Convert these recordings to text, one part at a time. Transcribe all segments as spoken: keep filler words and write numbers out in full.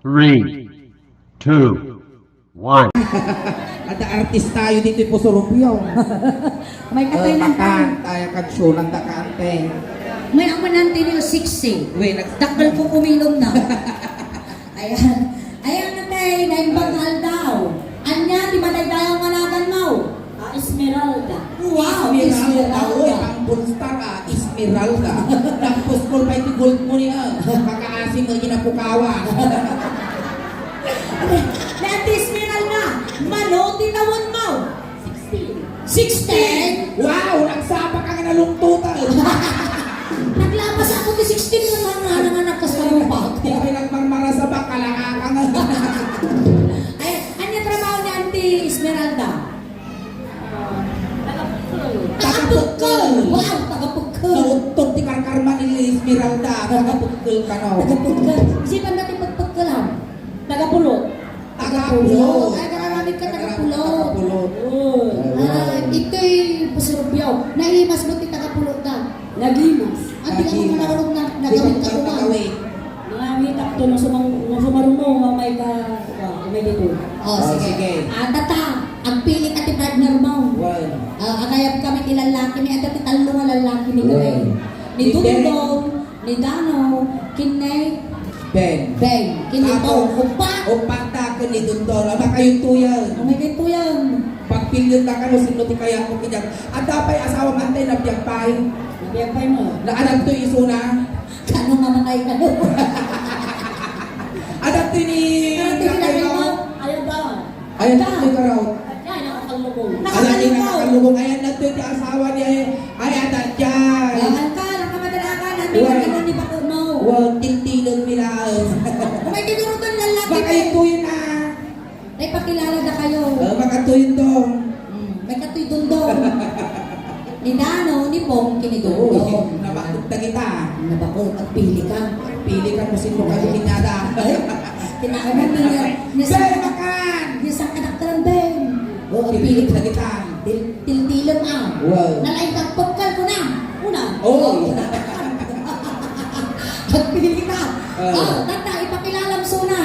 Three, two, one. Adda artistayo ditoy Puso Rubio. May katay man tayo. Tayo kansunan da kaante. May amanante niyo sexy. Wait, nag- Dakkel ko kumilom na. Ayan. Ayan na tayo, naimbag nga aldaw. Anya, ti madaydayaw nga nagan mo? Ah, Esmeralda. Wow, Esmeralda, Esmeralda. Oy, pang porn star, ah, Esmeralda. Nagpuskol pa iti gold mo niya. Makaasim nga ginapukawan. Ni Ate Esmeralda, mano ti tawen mo? Sixteen. Sixteen? Wow, nagsapa ka nga nalungtutan. Naglapas ako ti sixteen nga nga nga nagkasarupag. Di kami nagmarmara sa bakal, ang akang. Ay, anya trabaho ni Auntie Esmeralda? Tagapukkel. Wow, tagapukkel. Nautog ti karkarma ni Esmeralda. Tagapukkel kano. Tagapukkel. Isipan dati pagpukkelan. Tagapulot. Tagapulot. Ay, nagaramid ka, tagapulot. Tagapulot. Oo. Ah, ito'y Puso Rubio. Naimas mo ti tagapulot da. Nagimas. Ang di ka Nagimas. Manarog na, nagawid ka Di ka kuman. Nagawid. Mga mitak to, no sumang-, no sumarumo, mamay ka, ah, umay dito. Oh, Oh, sige. sige. Ah, tata, agpili ka ti partner mo. Well. Ah, agayab kami ti lallaki, may adda ti tallo nga lallaki ni Well. Gabay. Ni Ni Ben. Dudong, ni Dano, ken ni Ben. Ben, ken ni Tapos, Pong. Upat. Upat ta ken ni Dudong. Ano kayo tuyan? Ano kayo tuyan? Pagpilion na kano, sino ti kaya mo kanya? Adda pay asawa man tayo, nabiag pay. Nabiag pay mo. Naanak to isuna. Kano nga matay ka doon? Adda to ni Ano ti Lakay ginagawa mo? Mo? Ayaw ba? Ayan, Ika. Ito yung karaw. Ay, nakakalubong. Ayan, yung Nakakalubong. Nakakalubong. Ayan, na ito yung asawa niya eh. Ay, ata dyan. Ayan ka, nakamadalakan. Ang Uy. Pinagano ni Bako mo. Wow, tintilog nila. Kung may tinurutan lalaki Baka mo. Ito yun ah. Ay, pakilala na kayo. Oh, baka ito yun dong. Hmm, may katoy dundong. Ni Dano, ni Pong, kini Uy, Dundong. Nabakot na kita. Nabakot, agpili ka. Pili ka kung sino ka Ay. Kinyada. Ay, kinakanan na niya. Niya sa Bel, makan! Niya sa kanak ka lang, Ben. Oo, agpili ka. Pili ka kita. Til-, tiltilon, ah. Wow. Nalaing ka, pagkal ko na. Una. Oo. Agpili ka. Ah. Oh, tata, ipakilala mo suna.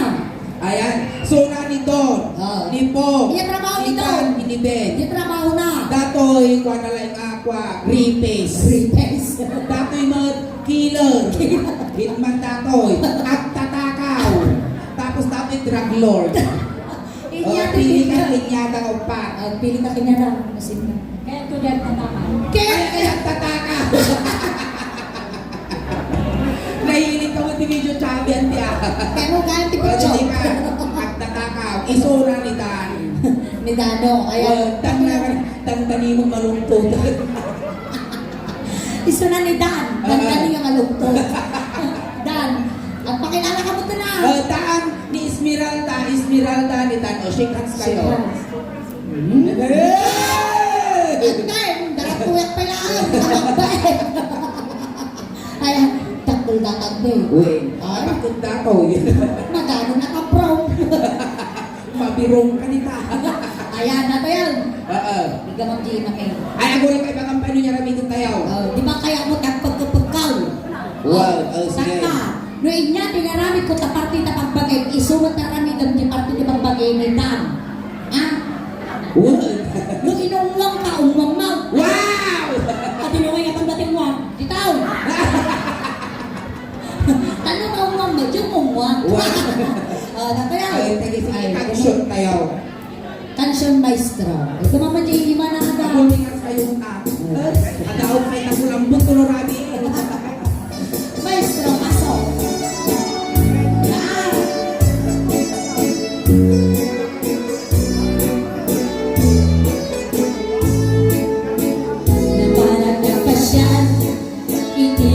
Ayan. Suna ni Don, Ah. Ni Pong, Iya trabaho ni ni Don. Tan, ni Ben. Iya trabaho na. Datoy, kwa na lang, ah, kwa, rapist. Rapist. Datoy mo, killer. Hitman datoy. At tatakaw. Tapos datoy, drug lord. Inya Oh, pili ka, kanya. Inya ka, upat. Ah, pili ka kanya na. Masin na. Kaya to dyan, tatakaw. Kaya, kaya, tatakaw. Nahilig ka mo ti video, Chabi, anti, ah. Pero ganti po, Wala Chong. Di ka. At tatakaw. Isura ni Dan. Ni Dano, ayan. Well, tanda ka, tanda ni mo malungkot. Isuna ni Dan. Tanda Ah. Ni nga malungkot. Dan, at pakilala ka mo ito na. Oh, taan ni Esmeralda, Esmeralda ni Dan. O, shake hands kayo. Shake hands. Hmm. Hey! At then, daratuyak pa lang. Ay, takbol datang din. Uy, Ay. Takbol datang. Madano na ka, bro. Mabirong ka nita. Ayan, na to yan. Oo. Ikaw, Ma'am Gina, kayo. Ay, ako rin kay Bakang Pano niya ramidin tayo. Oh, di ba kaya mo tagpagkapagkaw? Wow, oh, sige. Saka, no inya, tinaramid ko ta parte ta pagbagay, iso mo taramid ang di parte ti pagbagay ni Dan. Ah? Wow. No inungwang ka, umwang mo. Wow! Pati no nga itong dating mo, ah. Di tao. Tano ka umwang, medyo umwang. Wow. Oh, na kaya. Ay, sige, sige, Ay, action tayo. Kansion maestro. Ito, Mama J, iba na ka. Ako ni nga kayo na. Adaw kay Takulambot, Colorado. Maestro, pasok. Yan. Napalag na pasyal, iti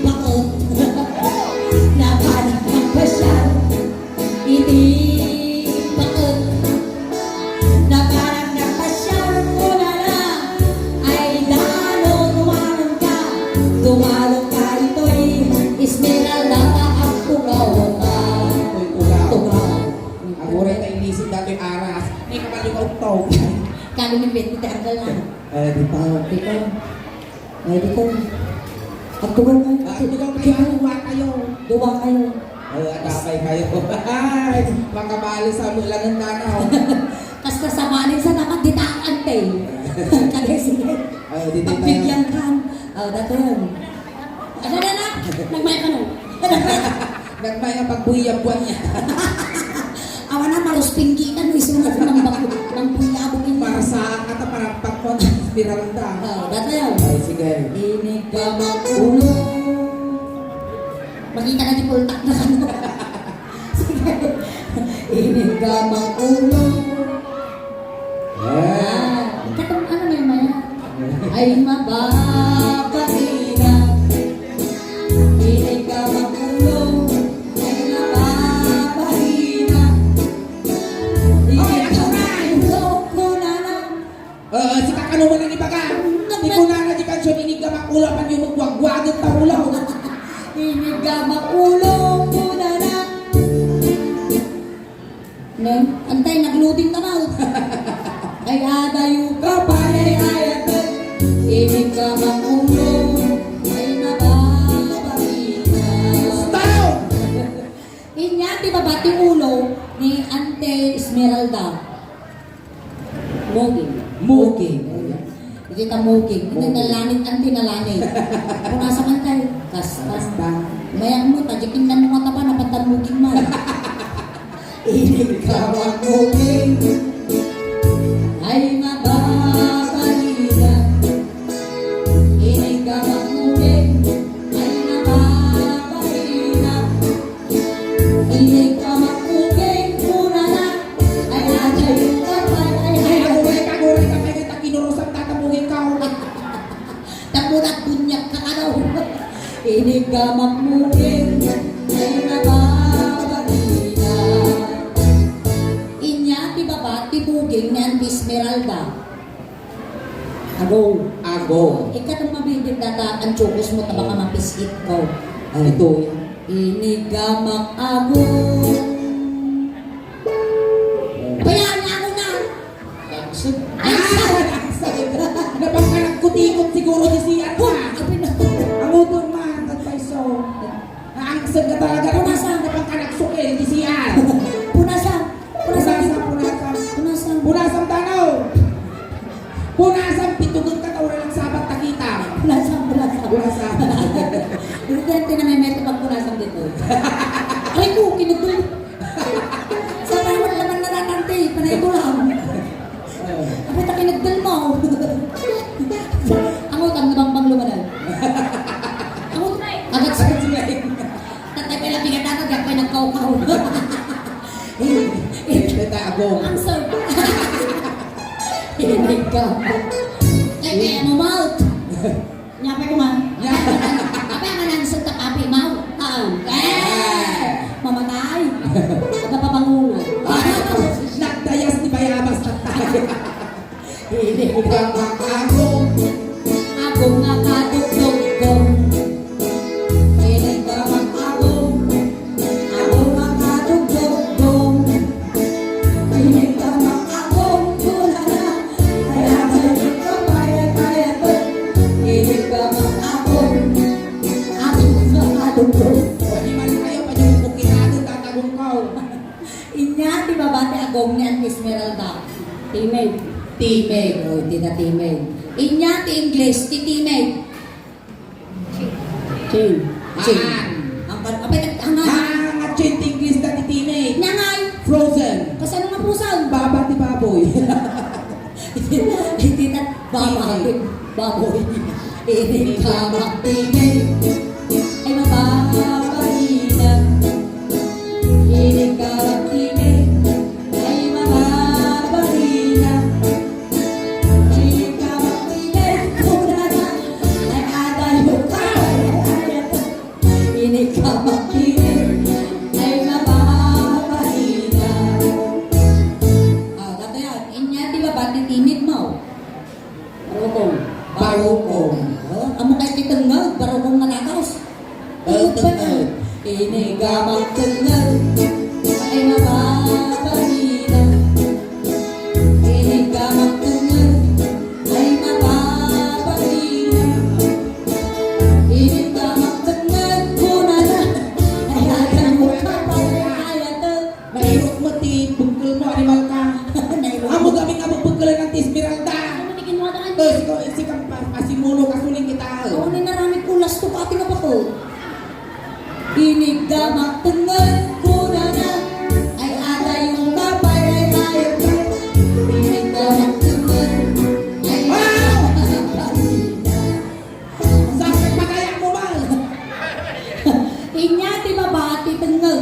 bakot. Napalag na pasyal, iti bakot. Napalag na pasyal, kunana, ay dano, dumalon ka, dumalon ka, itoy Esmeralda, agtugaw ka. Agtugaw. Agtugaw. Aguray ta inisip datoy aras. Di ka maligaw to. Kami ni Betty, ti anggal na. Eh, di pa. Di pa. Ay, dito. Agtugaw kayo. Ah, agtugaw kayo, ah, duwa kayo. Duwa kayo. Oh, atapay kayo. Ay, makabali sa mula ng tanaw. Kasta sa bali sa dapat ditakan, te. Kaya sige. Oh, dito tayo. Pagbigyan ka. Oh, dato yun. Ano na na? Nagmay ka, no? Nagmay. Nagmay ang pagbuya-buwan niya. Awa na, maruspinggi ka, no? Isunod ng bago, ng buya-buwan niya. Para sa kata, para pagkon, Esmeralda. Oh, dato yun. Ay, sige. Inig ka makulo. Makita na di pultak na kano. Sige. Inig ka makulo. Ah. Katong ano may maya? Ay mababaina. Inig ka makulo. Ay mababaina. Inig ka makulo. Kunana. Eh, si Kakano mo nang ibaga. Ti kunana di kansion, inig ka makulo, apan yung magwagwagan ta ulo. Inig ka makulo, kunana. Neng, antay, nag-loading ka na. Ay, adayo ka, pare, ay, atay. Inig ka makulo, ay, mababaina. Stop! Inya, ti baba ti ulo ni Ante Esmeralda. Muging. Muging. Iti ta muging. Iti muging. Nalanit, anti nalanit. Punasan man tayo. Kasta. Kasta. Mayat mo, tagitingnan mo nga taba, napantan muging man. Inig ka magmuging. Ay, mababalina. Inig ka magmuging. Ay, mababalina. Inig ka makuging, kunana. Ay, ajay ka, ay, ay, ay, ay. Aguray ka, aguray ka, kaya kita kinurusan tatamugin ka. Tamunak bunyak ka, ano? Inig ka makuging, ay, nababalina. Inya, ti baba, ti buging ni Auntie Esmeralda. Agong. Agong. Ikaw ang mabibig data ang chokos mo, tabaka mapisit ko. Ay, ito. Inigamak agong. Abayan, agong na. Ay, ah, sorry. Napagkanagkutikot siguro di siya. Hoy, apin na. Ang utong man, at paiso. Naangsag ka talaga. Punasan. Napagkanagsukil di siya. Punasan. Punasan, punasan. Punasan. Punasan tanaw. Punasan, pitugon ka, taura lang sabat takita. Punasan, punasan. Punasan. Dito yan, tinamemeto pag punasan dito. Aray ko, kinugol. Sa tawag naman na natin, panay ko lang. Apay ta kinagdal mo. Ang utang na bangbang lumanay. Ang utang. Agad sa. Agad sa. Tatay pala pinatawag, yak pa'y nagkaukaw. Ito ta, abong. Ang sir. Inig ka. Ay, kaya mo, mouth. Nyapay ko man. Nyapay. Apay nga nansot ta kape, maw? Ah. Eh! Mamatay. Aga pa pangungo. Nagdayas ni Bayabas, tatay. Inig ka makagong. Agong nga kadugdugdong. Inig ka makagong. Ako makatugtugtog. Inig ka makabong, tulala. Kaya sa ka, payat-payat. Inig ka makabong. Ako makatugtog. Pwede man kayo, pwede mo pong kinatog, tatagong ko. Inya, ti baba ti agong ni Auntie Esmeralda. Timid. Timid. O, ti na timid. Inya, ti English, ti timid. Chin. Chin. Haan. Ang pan-, apay, naghangan. Haan, nga chin, ti English, dati timid. Nangay. Frozen. Kasano nga frozen? Baba ti baboy. Hindi na, baba. Timid. Baboy. Inig ka magtimid. Ay, mababalina. Inig ka magtimid. Ay, mababalina. Inig ka magtimid, kunana. Ay, adayo ka. Inig ka magtimid. Ay, mababalina. Ah, dato yan. Inya, ti baba ti timid mo? Barukong. Barukong. Oh, amo kay ti tengngel, barukong nga nakas. Tengngel. Ini gamang tengngel. Ay mababalina. Ini gamang tengngel. Ay mababalina. Ini gamang tengngel. Kunana. Ay, ay, ay, Ikaw, isi kang pa-, pasimuno, kasuling kita. Awan ni naramid ko, last to pati nga bato. Iniggamak tengngel, kunana, ay adayo ka pay, ay ayat ka. Iniggamak tengngel, ay Wow! Sa pagpagaya mo, Mal! Inya ti baba, ti tengngel.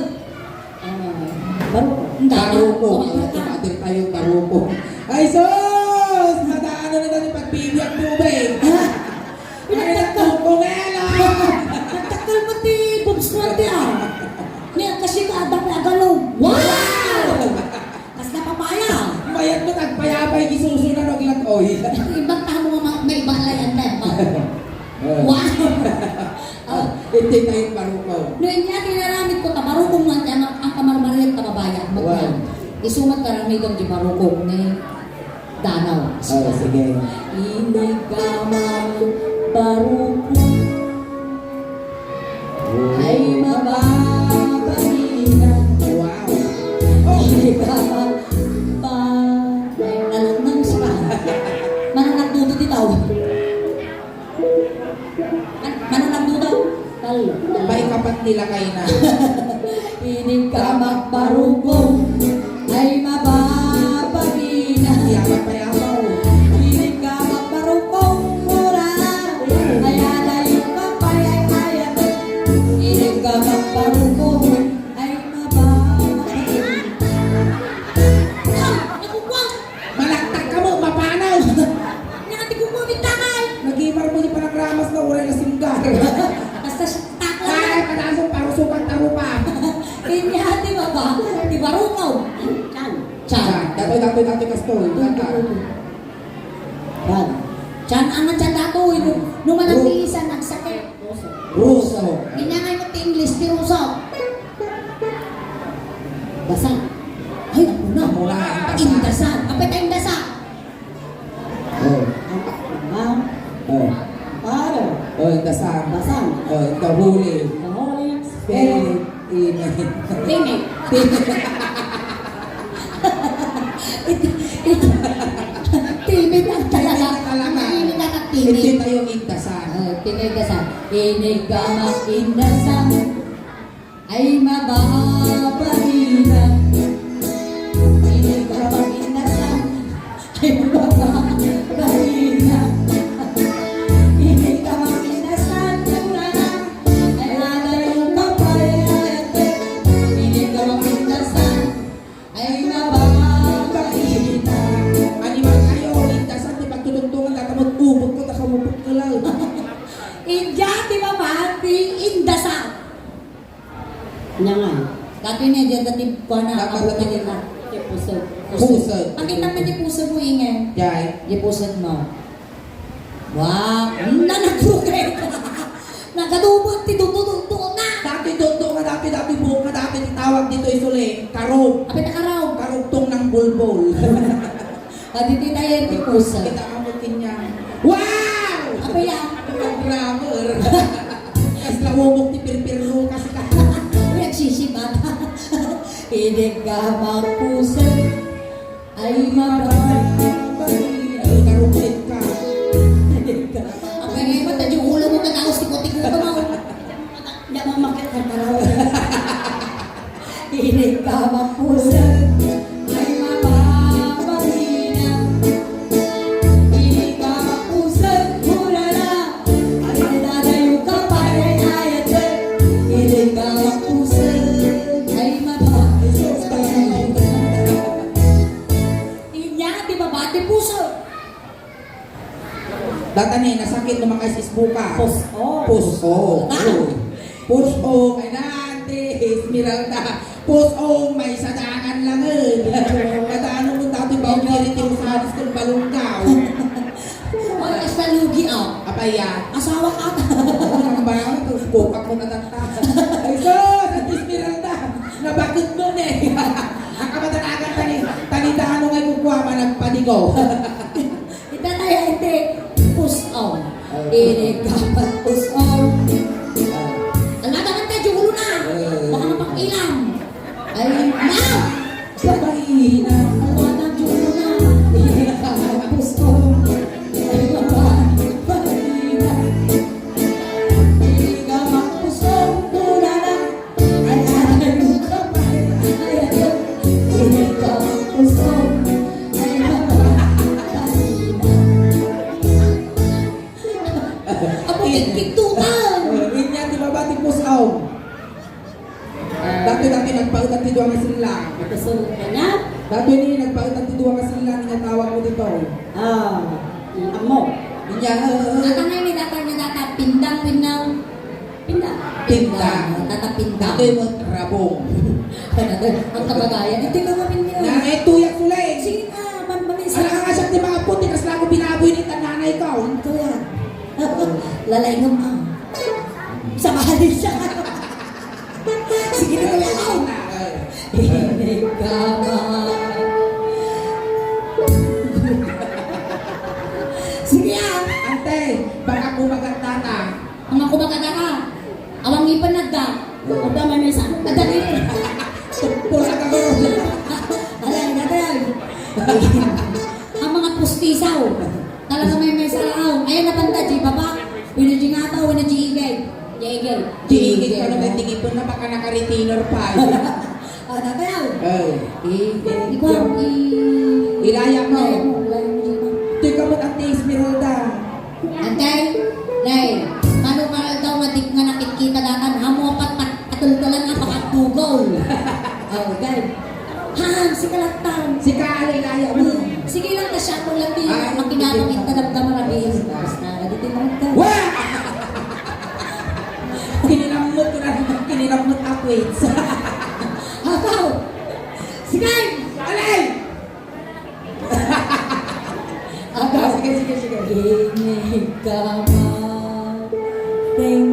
Ah, baro-, Baruko. Baruko. Ay, tumater tayo, baruko. Ay, sus! Madaanan na natin pagbibiyak tubig. Ha? Ay, pinagtakal. Natungkong ela! Nagtakal mo ti boobs mo, ate, ah. Ni, kasi ka, adap na agano. Wow! Kas na papaya. Mayat mo, nagpayabay, gisusunan, aglat, oy. Ibang tamo nga ma-, may iba lay, ante, ma-, Eh. Wow! Ah, iti tayo barukaw. No, inya, tinaramid ko, ta barukong man, ang, ang kamarmariat, kababaya, Wow. Isu met karamidan di barukong ni Danaw. Oh, sige. Iniggamak barukong. Oh. Ay, mababainan. Wow. Oh. Iniggamak ba-, ay, alam mo, sa manang nagdududa ti tao. Man-, manang nagduda. Tal-, Paikapat nila kayo na. Iniggamak barukong, ay mababainan. Yaman pa yaman. Iniggamak barukong, mura. Ay adayo ka pay, ay ayat. Iniggamak barukong, ay mababainan. Ah, nakukuha. Malaktak ka mo, mapanaw. Nakatikupo, bintangay. Nagimar mo di panagramas na uray na singgar. Basta siya, takla. Ay, panaso, parusukan, tarupa. Inya, di ba ba? Di ba, rukaw? Chan. Chan. Chan. Datoy, datoy, datoy, kastoy. Chan. Chan. Chan, ang chan datoy. No, no manang Ru- tiisan, nagsakit. Ruso. Inya nga yung English, ti ruso. Dasan. Ay, ako na. Ako na. Indasan. Apay ta indasan? Oh. Ang ama. Oh. Father. Oh, indasan. Dasan. Oh, in the Holy. The Holy Spirit. Spirit. Amen. Timid. Timid. Timid ang talaga. Timid ang talaga. Mainit ang timid. Hindi tayo indasan. Oh, timid ka sa. Iniggamak indasan. Ay, mababainan. Iniggamak indasan. Ay, mababainan. Iniggamak indasan. Ay, adayo ka pay, ay, ate. Iniggamak indasan. Ay, mababainan. Animal kayo, indasan, di pagtutungtungan, tatamot ubog ko, takamupot ko lang. India, di ba, Mati? Indasan. Nya nga. Dati niya, diyan dati, kuha na, Dapat abot na dati. Kita. Ti puso. Puso. Pakita mo ti puso mo, ingay. Jay. Ti puso mo. Wow. Hmm, na nagpukay. Nagadubo ti duto-duto na. Dati duto nga, dati, dati buhok nga, dati tawag dito isuli. Karog. Apay ta karog? Karugtong ng bulbol. Aditi tayo ti puso. Kita ka mo tinyang. Wow! Apay ya? Ano ka grammar? Kasla umok ti pirpirro kasi ka. Uy, nagsisibat. Iniggamak puso. Ay, mababainan. Ay, karupit ka. Apay nga, mata di ulo mo, kanaos ti kutik mo, kamaw. Nya mamakit ang taraw. Iniggamak puso, ay mababainan. Iniggamak puso, hulala. Ay dadayo ka pay, ay ayat. Iniggamak puso, ay mababainan. Inya, di ba, bati puso? Data ni, nasakit no makasisbuka. Puso. Puso. Ah. Oo. Puso. Ay na, Ate Esmeralda. Puso, may sadangan lang eh. Kada ano mo dati ba ang diri ti Rosales kung balunggaw? Ay, hasta lugi, ah. Apaya. Asawa ka. Ang barang, kupak mo na tata. Ay, sus, Ate Esmeralda. Nabakit mo na eh. Ang kamatanagan tani, tani ta ano nga kukuha, managpanigaw. Ita tayo, ente, puso. Ay. Iniggamak puso. Ala, dapat ka, julo na. Ay. Baka mapang-ilam. Ay, na! Babaina. Ala, na, julo na. Iniggamak puso. Ay, Kigtutan! Oh, inya ti baba ti pusaw. Dati, dati, nagpaetan ti dua nga silla. Nagpasurot ka na? Dati ni, nagpaetan ti dua nga silla, nga tawag mo dito. Ah, ammo. Inya, eh, eh. Ata nga ini, data nga data, pindang, pindang. Pindang. Pindang. Data pindang. Dati mo, rabong. Ang kabagayan. Ito yung mga pindang. Na, eh, tuyak sila eh. Sige na, man, man, Ala ka nga siya ti mga puti, kas lalo binaboy ni tananay ka, oh. Ito yan. Lalay nga, ah. Sa bahali siya. Sige na, kuya, oh. Hindi ka ma- Sige, ah. Ante, baka kumagat na ka. Ang ako baka ka. Awang ipan nagda. Ada may mesa. Ada ni. Pusa ka ko. Ayan, ayan. Ang mga pustisaw. Talaga may mesa lang. Ayan, napanta, G, baba. Wala G nga tao, wala G igay. G igay. G igay, ano, may tingipon na baka naka-retainer pa. Oh, natayaw. Oh. Ikaw, i- Ilaya mo. Ilaya mo, ilaya mo, G, ma. Tika mo, Ate Esmeralda. Antay, nay, mano ka daw nga di nga nakitkita datan, amo pat pat patultulan nga pakagdugol. Oh, guys. Han, sika lang tan. Sika, alilaya mo. Hmm. Sige lang, ta siya lang di Ah, makinabang sige. Yung tadamdama na di. Basta, dito lang ka. Wa! Kininamot ko na, kininamot ako, eh. Ako! Sige! Alay! Aga, sige, sige, sige. Inig ka ma-, ting.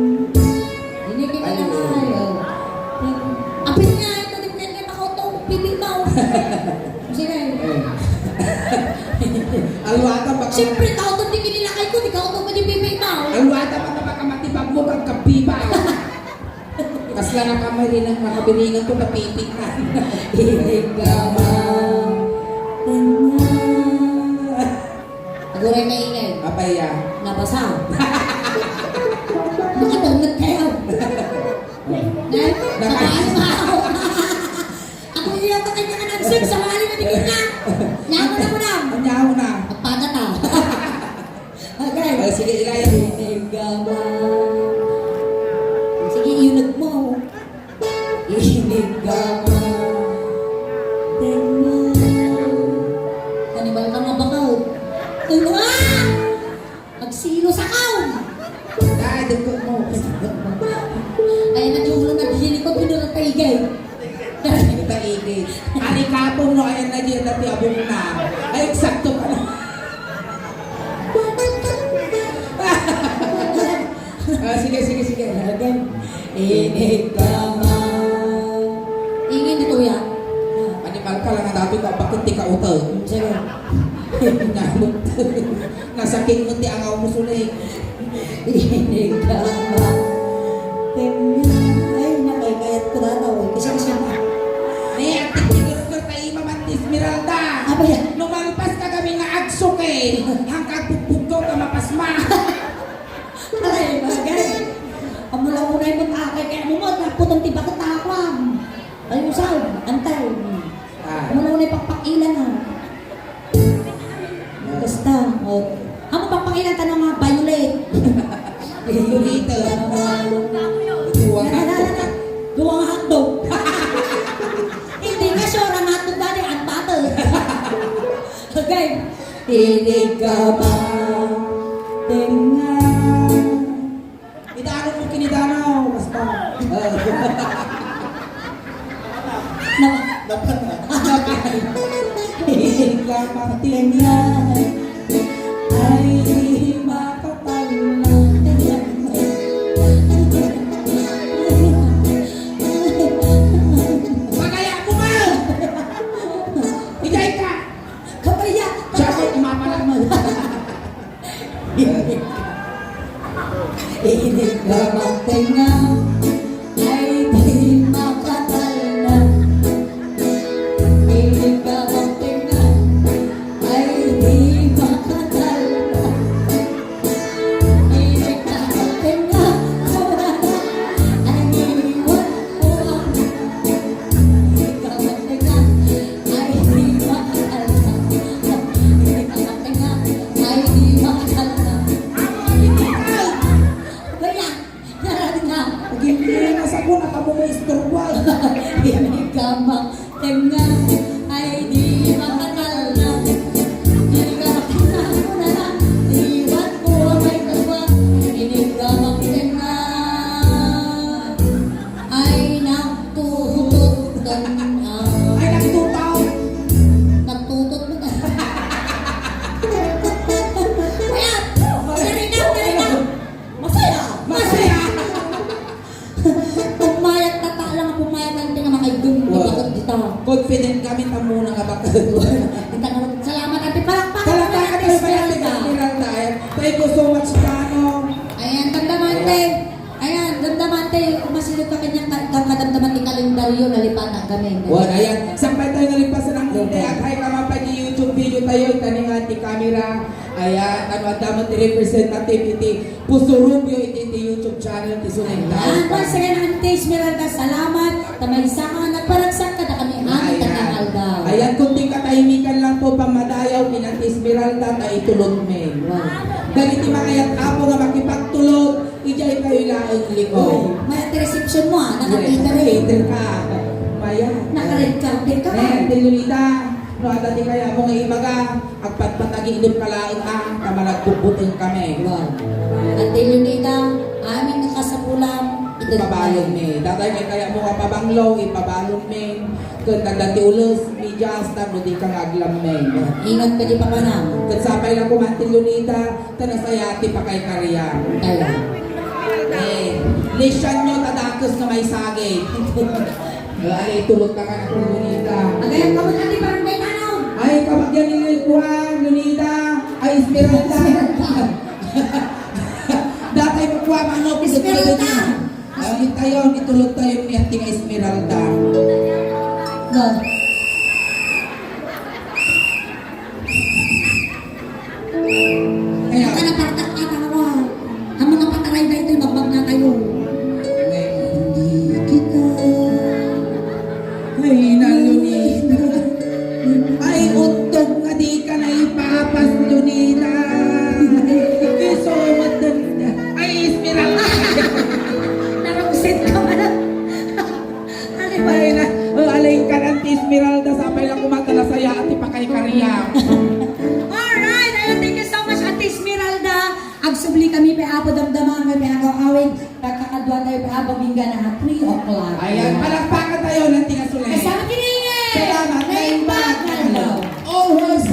Inig ka Ay, na, ay. Ting. Apit nga, ito, di pwede makautong pipitaw. Sige. Alwata, baka Siyempre, tao to, di kinilakay ko, di ka utong, di pipitaw. Alwata, baka, baka matibag mo, pagkapiba. Kasla na kami rin ang nakabiringan ko, kapitik na. Inig ka ma-, ting. Aguray maingay. Apaya. Nabasa. Nakatungod kayo. Nay, Naka- kapaano ba ako? Ako iya pa kanya ka ng sex, sa wali na di kita. Nyaman na mo na. Nyaman na. Agpagat, ah. Okay. Oh, sige, ilaya mo. Inig ka ma-, sige, iunag mo. Inig ka ma-, ting. Animal ka nga bakaw. Ano, ah! Agsilos ako! Ay, dagko mo. Ay, nag-ulo na, dinikot ko doon ang taigay. Taigay. Ari kapon, no, ayan na diyan na ti abong na. Ay, eksakto ka na. Ah, sige, sige, sige. Again. Inig ka ma-, Ingin dito yan. Animal ka lang nga dati ka, bakit di ka utang? Sige. Nasakit mo ti angaw mo, Sule. Inig ka ma-, Ay, nakay, kayat ko na daw. Kasi, kasi na. Ne, ati, tinurog ka tayo, Mama Esmeralda. Apa yan? Nung malpas ka kami nga agsok eh. Hangkag bugbugkaw ka mapasma. Ay, bagay. Amo lang unay mo, ah, kay, kay amo mo, naputang ti baket na ako, ah. Ay, usaw, antay. Ah. Amo lang unay pakpakilan, ah. Basta, oh. Amo pakpakilan, tanong nga, violet. Violet. Duwa nga hotdog. Hindi nga sure ang hotdog dati, ang bottle. Okay. Inig ka ma-, ting. Idano mo kinidano, basta. Na- Inig ka ma-, ting. Ay, makatal na. Pagaya mo nga! Ijay ka! Kapaya! Siya ko, umapala mo. Inig ka ma-, ting. Ay, di makatal na. Inig ka ma-, ting. Ay, di makatal na. Inig ka ma-, ting. Ay, di wa-, wa-, Inig ka ma-, ting. Ay, di makatal na. Inig ka ma-, ting. Ay, di makatal na. Ay, di makatalna. Di ka makita ko na lang. Iwan ko ang may tuwa. Inig ka makita. Ay, nagtutot ka na. Ay, nagtutot. Nagtutot mo na. Ayan! Narinaw, narinaw! Masaya! Masaya! Pumayat, tata lang, pumayat ang tinga makaidum, Wow. Bakit dita? Confident kami, tamo na nga bakit. Kita nga, salamat, ate. Palakpakan Palakpakan naman, tayo, Ate Ate Esmeralda. Esmeralda. Ayan. Thank you so much, Tano. Ayan, damdamante. Ayan, damdamante. Kung masilog ka kanyang ka-, ka-, kadamdaman ni kalendaryo, nalipanan kami. Well, ayan. Sampay tayo nalipasan ang Okay. Hindi. At hay ka mapag-YouTube video tayo, itaningan ti camera. Ayan, ano, ang damot ti representative iti Puso Rubio iti, iti YouTube channel ti Sunay Taon. Ayan, once again, Auntie Esmeralda, salamat. Ta maysa nga nagparagsak kadakami amin Ayan. Taga-Aldaw. Ayan, kunting katahimikan lang po, pamadayaw ni Auntie Esmeralda, ta itulodmi. Wow. Dagiti mangayat Apo nga makipagtulod, idiay kayo laeng liko. Uy, may ati reception mo, ah. Naka-cater eh. Yes, cater ka. Maya. Naka-red carpet ka, Ayan, ah. Ate Lunita, no, adda ti kayatmo nga ibaga, agpatpatagilem ka laeng a, ta malagbugbuteng kami. Wow. Ate Lunita, amin nga kasapulam, ipabalonmi. Datay kay kayatmo nga pabanglo, ipabalonmi. Ket adda ti ules, medyas, tapno di ka nga aglammeng. Ingat ka di papanam. Ket sapay la koma Ate Lunita, ta nasaya ti pakaykariam. Kaya. Eh, lisianyo ta dakes nga maisagid. Ay, tulog ka ka na, Lunita. Agay, ang kamot, Ate Barangay Tanong. Ay, kamagyan ni Kuan, Lunita. Ay, Esmeralda. Esmeralda. Datay mo kuha, manok. Esmeralda. Ay, tayo, itulog tayo ni Ate Esmeralda. Go. Kaya Ata na partak ata nga wa. Amo nga pataray da ito'y bagbag na tayo. Hindi kita. Ay, na, Lunita. Ay, untog nga di ka na ipapas, Lunita. Iso, matan-, ay, Esmeralda. Narungsit ka man. Ano ba? Ay, na, o, alay ka ng Ate Esmeralda, sapay lang kumanta na saya, Ate Pakaykariam. Alright, ayun, thank you so much, Ate Esmeralda. Agsubli kami, pay Apo, damdama, may pinagaw-awig, pagkakadwa tayo, pay Apo, bingga na, three o'clock. Ayan, palakpakan tayo ng tingasulay. Kasama kini! Salamat, May May Bagay. Bagay. Always